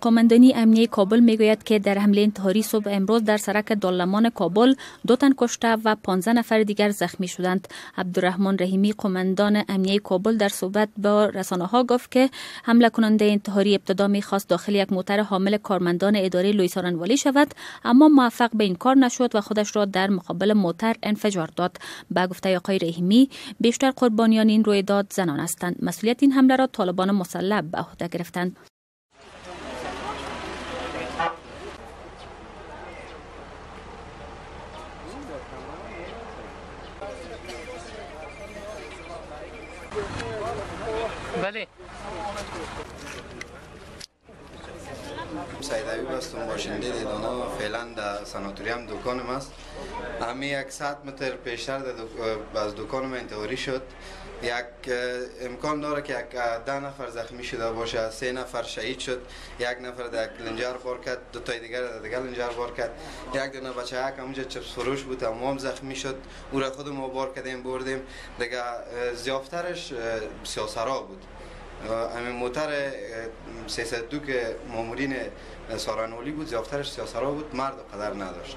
قماندانی امنیه کابل میگوید که در حمله انتحاری صبح امروز در سرک دالمان کابل 2 تن کشته و 15 نفر دیگر زخمی شدند. عبدالرحمن رحیمی قماندان امنیه کابل در صحبت با رسانه ها گفت که حمله کننده انتحاری ابتدا میخواست داخل یک موتر حامل کارمندان اداره لوی سارنوالی شود، اما موفق به این کار نشد و خودش را در مقابل موتر انفجار داد. به گفته آقای رحیمی بیشتر قربانیان این رویداد زنان هستند. مسئولیت این حمله را طالبان مسلح به عهده گرفتند. بله سیدوی بستم باشنده دیدانا فعلا در سناتوریم دکانم است. همه 100 متر پیشتر از دکانم انتحاری شد. یک امکان داره که 10 نفر زخمی شده باشه، 3 نفر شهید شد، 1 نفر در لنجر بار کرد، 2 تای دیگر در دیگر لنجر بار کرد، یک دونه بچه یک همونجا چپس فروش بود هم زخمی شد، او را خود ما بار کردیم بردیم. دیگه زیافترش سیاسرا بود. همین موتر 302 که مامورین سارنوالی بود زیافترش سیاسرا بود، مرد قدر نداشت.